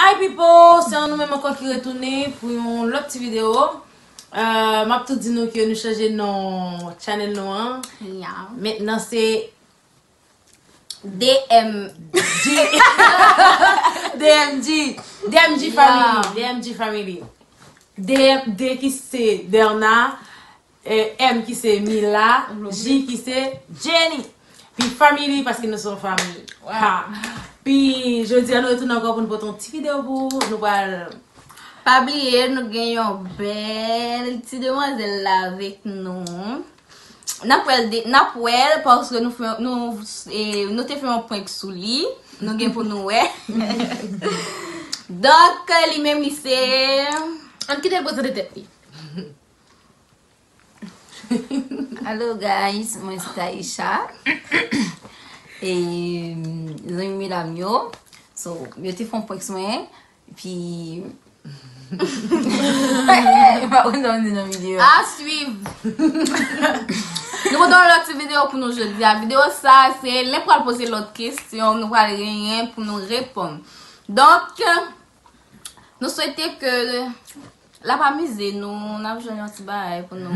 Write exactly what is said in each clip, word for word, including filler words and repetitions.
Hi people, se nou menm ankò ki retounen pou yon lòt ti videyo. Euh, m ap tou di nou ke nou chanje non channel nou an. Ya. Mentnan se D M G. D M G. D M G family. D M G family. D M, D ki se Derna, eh, M ki se Mila, J ki se Jenny. Pi family paske nou se yon fanmi. Ha. Pi jodi a nou retounen ankò pou nou pote yon ti videyo pou ou. Nou pral Pa bliye, nou gen yon bèl ti demwazèl la avèk nou. N ap wè l de- n ap wè l paske nou fè nou e, nou te fè yon prank sou li. Nou gen pou nou wè. Donk li menm li se Ann kite l prezante tèt li. Hello guys, mwen se Taisha. E zanmi medam yo. So, yo te fè yon prank sou mwen. Epi m pa konn sa m di nan videyo a. A swiv. Nou pote yon lòt ti videyo pou nou jodi a. Videyo sa se lè pral poze lòt kesyon, nou pral genyen pou nou reponn. Donk, nou swete ke l ap amize nou, n ap jwenn yon ti bagay pou nou.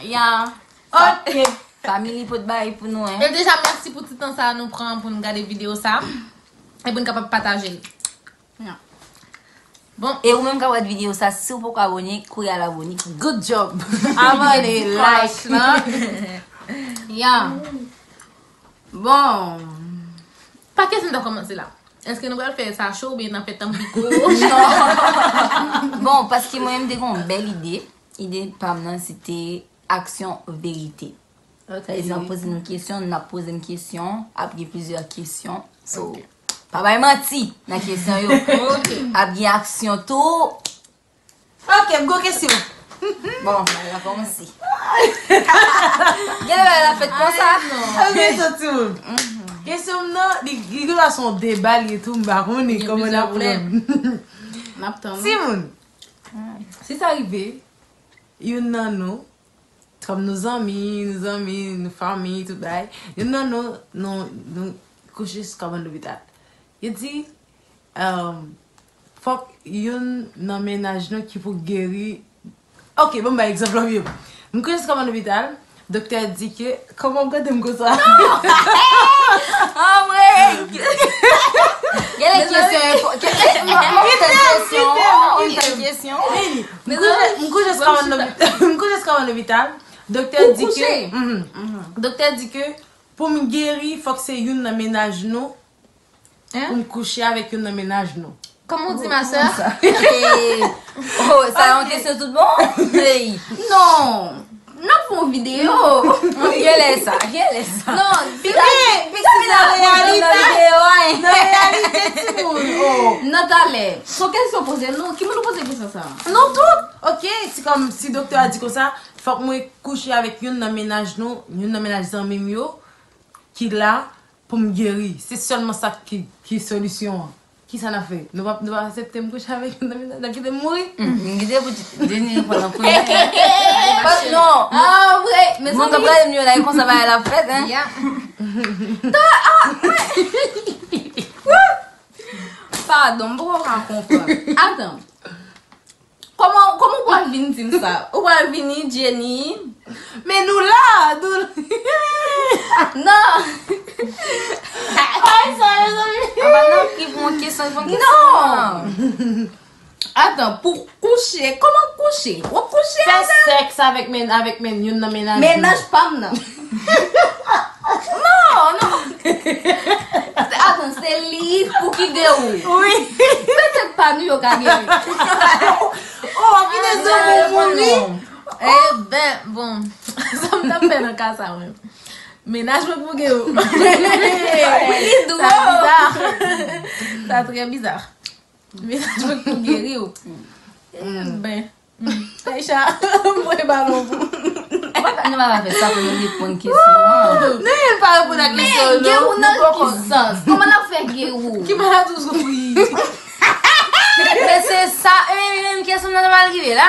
Ya. Ok. Family pot bagay pou nou, E hein. deja, mèsi pou ti tan sa a nou pran pou nou gade videyo sa. E pou nou kapab pataje l. Ya. E ou menm k ap gade videyo sa, si w poko abone, kouri al abone. Good job. Abone, like. Ya. Bon. Pa kesyon ta kòmanse la. Èske nou pral fè sa cho oubyen n ap fè tanpiko? Bon, paske mwen menm te gen yon bèl ide. Ide pa m nan se te aksyon verite. Sa vle di, n ap poze nou kesyon, n ap poze n kesyon, ap gen plizyè kesyon. So, pa bay manti nan kesyon yo. Ap gen aksyon tou. Ok, m gon kesyon. Bon, bagay la kòmanse. Gen lè bagay la fèt konsa. Ok, so timoun. Kesyon m nan, li li gen dwa se yon deba li ye tou, m pa konnen kòman n ap pran. N ap tann. Timoun, si sa rive, youn nan nou, kòm nou zanmi, nou zanmi, nou fanmi, tout bagay, youn nan nou, nou, nou kouche sou kabann lopital. Yo di, um, fòk youn nan mennaj nou ki pou geri. Ok, bon, m bay egzanp la byen. M kouche sou kabann lopital, doktè di ke, kòman w gade m konsa? Anmwey! Gen lè kesyon enpo- ke- eh, m- m- m- tèl kesyon, m- tèl kesyon. Meni, m kouche- m kouche sou kabann lopital. M kouche sou kabann lopital. Doktè di ke, mhm. Doktè di ke pou m geri, fòk se youn nan mennaj nou pou m kouche avèk youn nan mennaj nou. Kòman w di, ma sè? Oh, sa yon kesyon tout bon? Hey. Non. N ap fè yon videyo. Gen lè sa, gen lè sa. Non, Pitit la reyalite nan videyo a, hein. Nan reyalite, timoun. Oh. Nan talè. Son kesyon poze nou. Ki moun ou poze kesyon sa? Non, tout. Ok, si kòm si doktè a di konsa, fòk mwen kouche avèk youn nan mennaj nou, youn nan mennaj zanmi m yo, ki la pou m geri. Se sèlman sa ki, ki solisyon an. Kisa n ap fè? Nou p ap, nou p ap aksepte m kouche avèk youn nan mennaj, n ap kite m mouri? M kite pou Jenny reponn an premye. Pas non. Ah, vre. Men Moun k ap gade m yo la, e konsa bagay la ap fèt, hein. Ya. Padon, m poko ka konprann. Atan. Kòman, kòman ou pral vin di m sa? Ou pral vini, Jenny? Men nou la, nou Non. Ay, sa, mezanmi. Apa nan ki pou yon kesyon, pou yon kesyon. Atan, pou kouche, kòman kouche? Ou kouche Fè avè sèks avèk men, avèk men, youn nan mennaj nou. Mennaj pa m nan. Non, non. Atan, se li pou ki gen ou. Wi. Petèt pa nou yo ka gen ou. Oh, w ap kite zanmi w mouri. Eben, bon. Sa m t ap fè nan ka sa menm. Mennaj mwen pou gen ou. Li dwòl. Sa trè biza. Mennaj mwen pou geri ou. Eben. Taisha, mwen balon pou. Nou pa fè sa pou nou reponn kesyon an. Nou menm pa reponn ak Men kesyon gen non. ou nan ki sans? Kòman n ap fè gen ou? Ki maladi w soufri? Men se sa, e men, men kesyon nan mal rive la.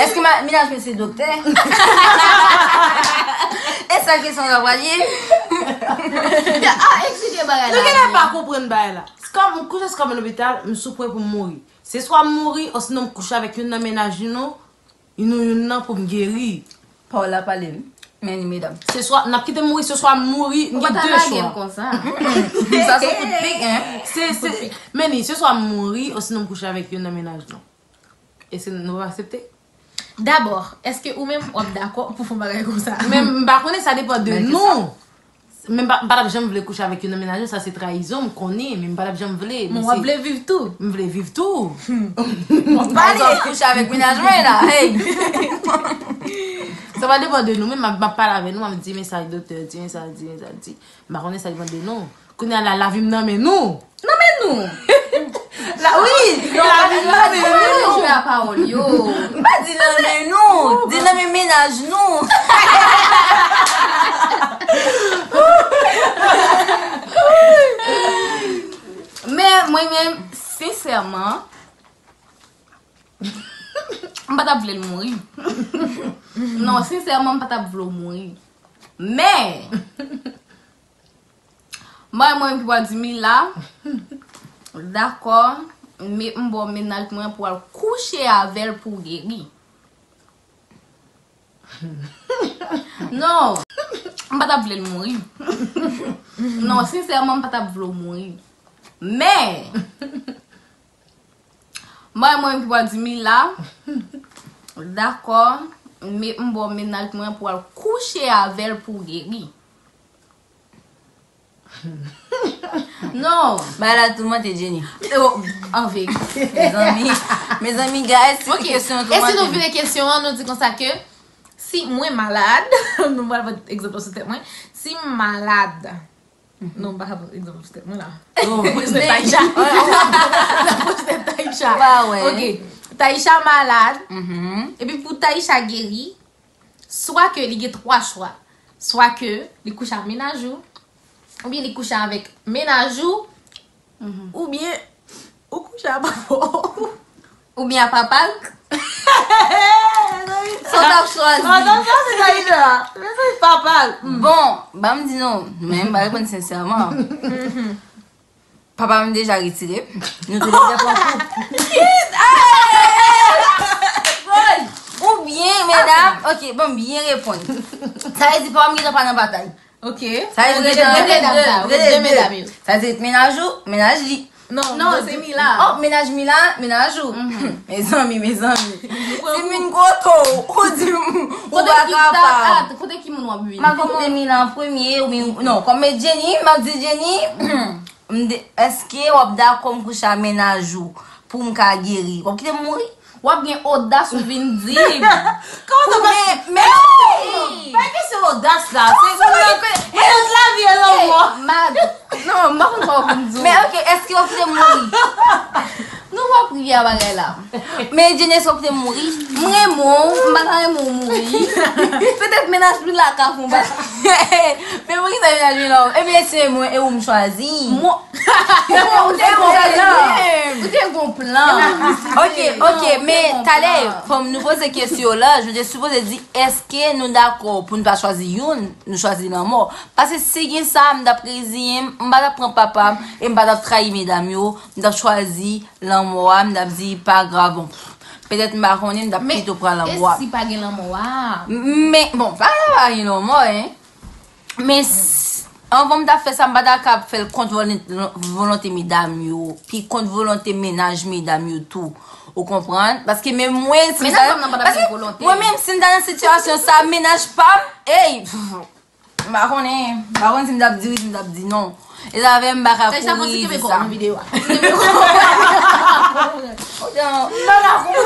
Èske ma- mennaj mwen se doktè? E sa kesyon sa pral ye? Ah, eksplike bagay la. Nou genlè pa konprann bagay la. Kòm m kouche sou kòm lopital, m sou pwen pou m mouri. Se swa m mouri, osinon m kouche avèk youn nan mennaj youn nou, youn ou youn nan pou m geri. Pawòl la pale, men li medam. Se swa, n ap kite m mouri, se swa m mouri, m gen de chwa. Ou pa ta lage l konsa. Sa se kout pik, en. Se, se, men li, se swa m mouri, osinon m kouche avèk youn nan mennaj nou. Èske nou va aksepte? Dabò, èske ou menm w ap dakò pou fè yon bagay konsa? Men m pa konnen, sa depann de nou. Men m pa, m pa t ap janm vle kouche avèk youn nan mennaj mwen, sa se trayizon, m konnen, men m pa t ap janm vle. Men w ap vle viv tou? M vle viv tou. M ap pale. Sa w kouche avèk mennaj mwen la, hey! Sa va depann de nou, men m ap, m ap pale avè nou, m ap di, men sa doktè di, men sa di, men sa di. M pa konnen, sa depann de nou. Kounye a la, lavi m nan men nou. Nan men nou. La, wi, lavi m nan men nou. Jwe a pawòl yo. Pa di nan men nou. Di nan men mennaj nou. Men, mwen menm, sensèman, m pa t ap vle l mouri. Non, sensèman, m pa t ap vle w mouri. Men, mwen, mwen ki pral di Mila, dakò, m ba w mennaj mwen pou al kouche avè l pou w geri. Non, m pa t ap vle l mouri. Non, sensèman, m pa t ap vle w mouri. Men, mwen, mwen ki pral di Mila, dakò, m ba w mennaj mwen pou al kouche avè l pou w geri. Non. Bagay la toumante Jenny. Oh, an verite. Mezanmi, mezanmi, guys, se kesyon an toumante. E si nou vire kesyon an, nou di konsa ke si mwen malad, nou pral pran egzanp sou tèt mwen, si m malad, non, m pa ka pran egzanp sou tèt mwen la. Taisha. Taisha. Ok. Taisha malad. Epi pou Taisha geri, swa ke li gen twa chwa. Swa ke li kouche ak mennaj ou, oubyen li kouche avèk mennaj ou, oubyen ou kouche ak papa w. Oubyen ak papa l. Sa w t ap chwazi? Sa w t ap chwazi, Taïda? Mezanmi, papa l. Bon, ban m di nou, men m pa reponn sensèman. Papa m deja retire. Nou toulède pran koup. Oubyen, medam, ok, bon, byen reponn. Sa vle di papa m gentan pa nan batay. Ok. Sa vle di gentan de medam sa, de, de medam yo. Sa vle di mennaj ou, mennaj li. Non, non, se Mila. Oh, mennaj Mila, mennaj ou. Mezanmi, mezanmi. Si m vin kote w, ou di m ou pa kapab. Kote ki moun w ap vin? M ap vin kote Mila an premye, oubyen, non, kòm e Jenny, m ap di Jenny, M de, èske w ap dakò m kouche ak mennaj ou pou m ka geri? W ap kite m mouri? W ap gen odas ou vin di m. Kòman w ap... Men, men, pa kesyon odas la. Se yon lòt, e lòt lavi e lanmò. Mad. Non, m pa konn kòman pou m di w. Men, ok, èske w ap kite m mouri? Nou pa priye a bagay la. Men Jenny, èske w ap kite m mouri? M renmen w, m pa ka renmen w mouri. Petèt mennaj Mila ka fè yon bagay. Men poukisa mennaj Mila? Ebyen, se mwen e ou m chwazi. Mwen, ou te gon plan. Ou te gon plan. Ok, ok, men talè, fò m nou poze kesyon la, je te sipoze di, èske nou dakò pou n pa chwazi youn, nou chwazi lanmò? Paske si gen sa, m t ap reziyen m, m pa t ap pran papa m, e m pa t ap trayi medam yo, m t ap chwazi lanmò a, m t ap di, pa grav, bon, petèt m pa konnen, m t ap pito pran lanmò a. Men, e si pa gen lanmò a? Men, bon, pa, pa gen lanmò, en. Men, s-, anvan m t ap fè sa, m pa t ap ka fè l kont volon-, volonte medam yo, pi kont volonte mennaj medam yo tou. Ou konprann? Paske menm mwen, si m ta, paske mwen menm, si m ta nan sitiyasyon sa, mennaj pa m, ey, m pa konnen, m pa konnen si m t ap di wi, si m t ap di non. E sa fè m pa ka kouri di sa. Nan la kou.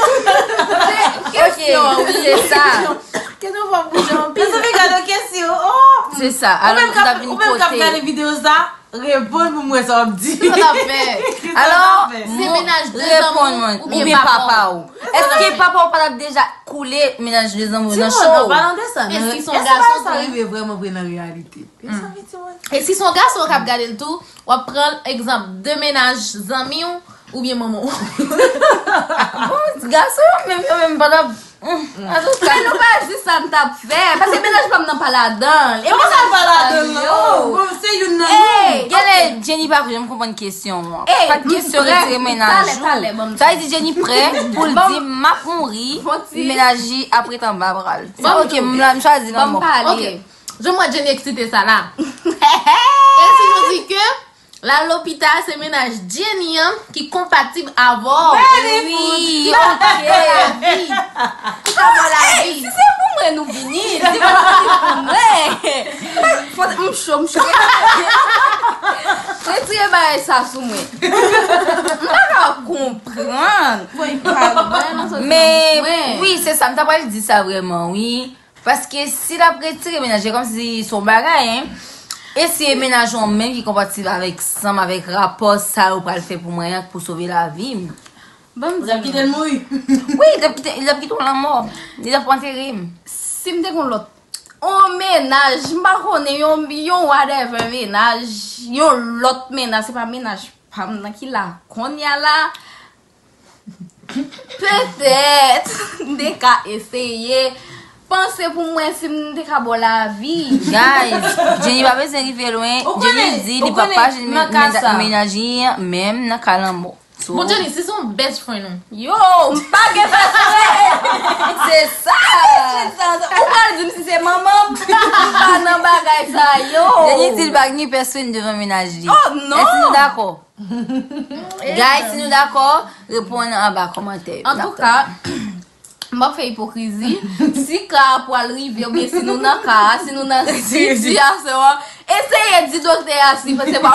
Ok, se sa. Kesyon fò m bouje anpil. Mezanmi, gade kesyon. Oh! Se sa. Alò, m ta vin kote. Ou menm k ap gade videyo sa, reponn pou m wè sa w ap di. Sa w ap fè? Alò, se mennaj de zanmi w oubyen papa w? Èske papa w pa t ap deja koule mennaj de zanmi w nan cho? Ti moun, pa nan de sa, non. Èske se yon gason tou? Èske sa rive vrèman vre nan reyalite? Mezanmi, ti moun. E si se yon gason k ap gade l tou, w ap pran egzanp de mennaj zanmi w oubyen manman w? Bon, gason yo menm, yo menm pa t ap, antouka. Men nou pa di sa n t ap fè, paske mennaj pa m nan pa ladan l. E mennaj pa ladan l, non. Bon, se youn nan nou. Ey, genlè Jenny pa janm konprann kesyon an. Ey, pa t kesyon prè, retire mennaj talè, ou. Talè, ban m sa vle di Jenny prè pou l di m ap mouri, mennaj li ap ret anba bra l. Ban m ok, m la, m chwazi lanmò. Ban m pale. Ok. Jan m wè Jenny eksite sa la. E si nou di ke l al lopital, se mennaj Jenny an ki konpatib avè w. Wi, ok. Ki pa bon lavi. Si se pou mwen nou vini, si pa pou mwen. Fò m cho, m cho. Retire bagay sa sou mwen. M pa ka konprann. Men, wi, se sa, m ta pral di sa vrèman, wi. Paske si l ap retire mennaj, se kòmsi se yon bagay, en. E si e mennaj ou menm ki konpatib avèk sa m, avèk rapò sa yo pral fè pou mwen an, pou sove lavi m. Ban m di nou. Ou t ap kite l mouri? Wi, li t ap kite, li t ap kite w lanmò. Li t ap antere m. Si m te gon lòt, yon mennaj, m pa konnen, yon, yon whatever mennaj, yon lòt mennaj, se pa mennaj pa m nan ki la kounye a la. Petèt, m te ka eseye panse pou mwen si m te ka ba w lavi. Guys, Jenny pa bezwen rive lwen. Jenny di li pa pa jwenn mennaj li menm nan ka lanmò. So, bon, Jenny, si se yon best friend ou. Yo, m pa gen best friend. Se sa. Ou pral di m si se manman m, m pa nan bagay sa yo. Jenny di l pa gen best friend devan mennaj li. Oh, non. Èske nou dakò? Guys, si nou dakò, reponn anba kòmantè yo. Antouka, m p ap fè ipokrizi. Si ka a pral rive, oubyen si nou nan ka a, si nou nan sitiyasyon an, eseye di doktè a si se pa.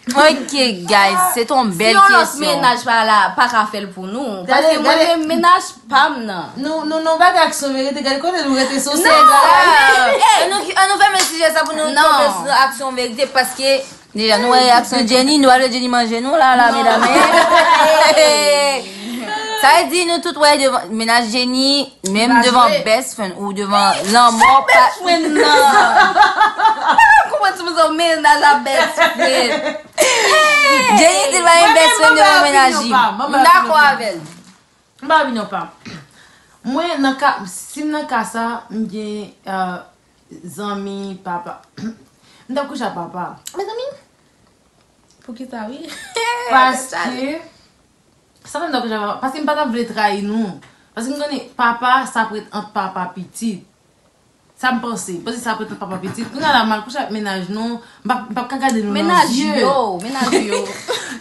Ok, guys, se t on bèl kesyon. Si yon lòt mennaj pa la, pa ka fè l pou nou. Paske mwen menm mennaj pa m nan. Nou, nou, nou pa gen aksyon verite, gade kote nou rete sou sèl la. An nou, an nou fèmen sijè sa pou nou fokis sou aksyon verite, paske deja nou wè reyaksyon Jenny, nou pa vle Jenny manje nou la, la, medam. Sa vle di nou tout wè devan, mennaj Jenny, menm devan best friend ou devan lanmò pa. Best friend nan. Mwen pa konprann si mwen se yon mennaj a best friend. Jenny di l pa gen best friend devan mennaj li. M dakò avè l. M pa opinyon pa m. Mwen, nan ka, si m nan ka sa, m gen, euh, zanmi papa. M t ap kouche ak papa. Mezanmi, poukisa, wi? Paske, sa fè m t ap kouche ak papa, paske m pa t ap vle trayi nou. Paske m konnen papa, sa ap ret ant papa pitit. Sa m panse. M panse sa ap ret ant papa pitit. Kounye a la, m al kouche ak mennaj nou. M p ap, m p ap ka gade nou nan zye. Mennaj yo, mennaj yo.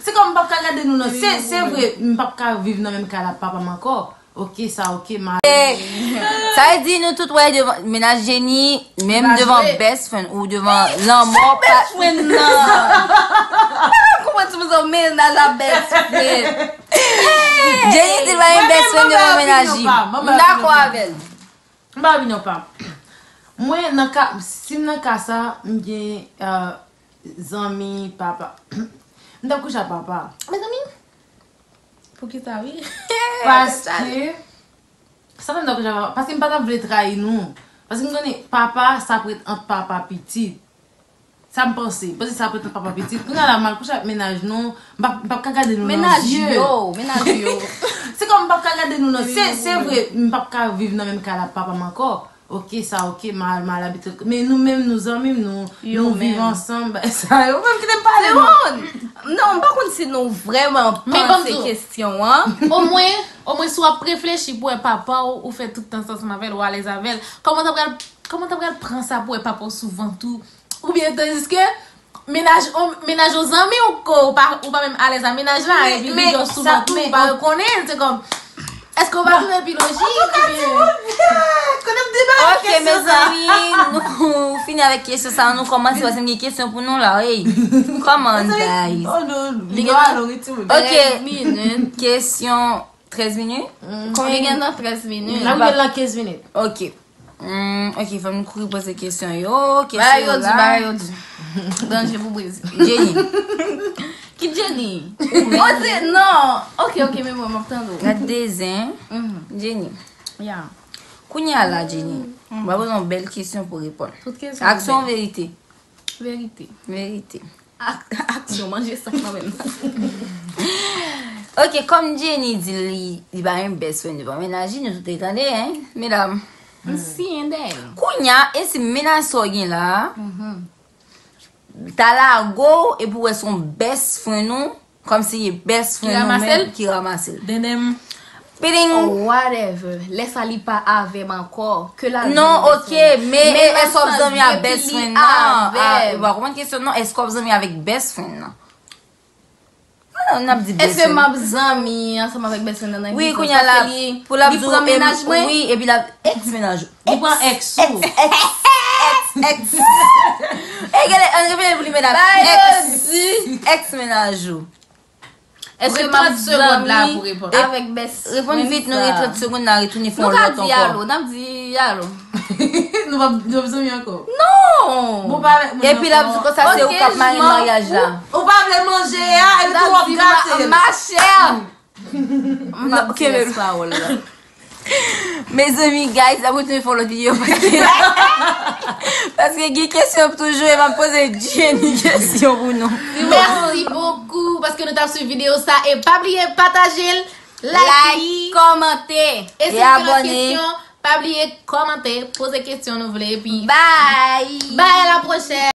Se kòm m p ap ka gade nou nan, se, se vre, m p ap ka viv nan menm kay la ak papa m ankò. Ok, sa ok, m a. Sa vle di nou tout wè devan, mennaj Jenny, menm devan best friend ou devan lanmò pa. Best friend nan. Mwen pa konprann si mwen se yon mennaj a best friend. Jenny di l pa gen best friend devan mennaj li. M dakò avè l. M pa opinyon pa m. Mwen, nan ka, si m nan ka sa, m gen, euh, zanmi papa. M t ap kouche ak papa. Mezanmi, poukisa, wi? Paske, sa fè m t ap kouche ak papa, paske m pa t ap vle trayi nou. Paske m konnen papa, sa ap ret ant papa pitit. Sa m panse. M panse sa ap ret ant papa pitit. Kounye a la, m al kouche ak mennaj nou. M p ap, m p ap ka gade nou nan zye. Mennaj yo, mennaj yo. Se kòm m p ap ka gade nou nan, se, se vre, m p ap ka viv nan menm kay la ak papa m ankò. Ok, sa ok, m al, m al abite. Men nou menm, nou zanmi m, nou, nou viv ansanm. Sa yo menm kite m pale, non. Non, m pa konn si nou vrèman panse kesyon an. Omwen, omwen si w ap reflechi pou wè papa w, ou fè tout tan sa ansanm avè l, ou alèz avè l. Kòman w ta pral, kòman w ta pral pran sa pou wè papa w souvant ou? Oubyen tandiske mennaj, mennaj yon zanmi w ke w pa, ou pa menm alèz a mennaj la, epi li di w souvant ou, ou pa rekonnen, se kòm, èske w pa twouve l pi lojik, oubyen? Ok, mezanmi, nou fini avèk kesyon sa, nou kòmanse, paske m gen kesyon pou nou la, ey. Come on, guys. Ok, kesyon. Trèz minit? Konbyen gen nan trèz minit? N ap gen nan kenz minit. Ok. Hmm, ok, fò m kouri poze kesyon yo. Kesyon yo la. Bagay yo di, bagay yo di. Danje pou Brezil. Jenny. Ki Jenny? Oh, se, non. Ok, ok, men mwen, m ap tande w. Gad de zen. Jenny. Ya. Kounye a la, Jenny. M ap poze yon bèl kesyon pou reponn. Tout kesyon yo bèl. Aksyon, verite? Verite. Verite. Ak-, aksyon, manje sak nan menm. Ok, kòm Jenny di li, li pa gen best friend devan mennaj li, nou tout te tande, hein, medam. M siyen dèyè l. Kounye a, e si mennaj sa w gen la a, Ta lago epi w wè se yon best friend ou, kòmsi e best friend ou menm ki ramase l. Denem. Piling. Oh, whatever. Lè sa li pa avè m ankò. Ke la. Non, ok, men èske w ap zanmi ak best friend nan? Ah, ou pa konprann kesyon nan. Èske w ap zanmi avèk best friend nan? Ah, n ap di best friend. Èske m ap zanmi ansanm avèk best friend nan? Wi, kounye a la, pou l ap di w, wi, epi l ap ex mennaj ou. Li pran ex ou. Ex, ex, ex, ex. E gade, an repete pou li, medam. Ex, ex mennaj ou. Èske m ap zanmi avèk best friend sa? Reponn vit, nou gen trant segonn, n a retounen fè yon lòt ankò. Nou ka di alo, n ap di alo. Nou p ap, nou p ap zanmi ankò. Non! Bon, pa avèk moun nan. Epi l ap di konsa se ou k ap mare maryaj la. Ou pa vle manje a, epi tou w ap gate l. Ma chère! M p ap di rès pawòl la. Mezanmi, guys, n ap retounen fè yon lòt videyo paske, paske gen kesyon toujou e m ap poze Jenny kesyon pou nou. Merci beaucoup paske nou t ap swiv videyo sa e pa bliye pataje l, like, kòmante e si nou gen lòt kesyon, pa bliye kòmante, poze kesyon nou vle epi bye. Bye, à la prochaine.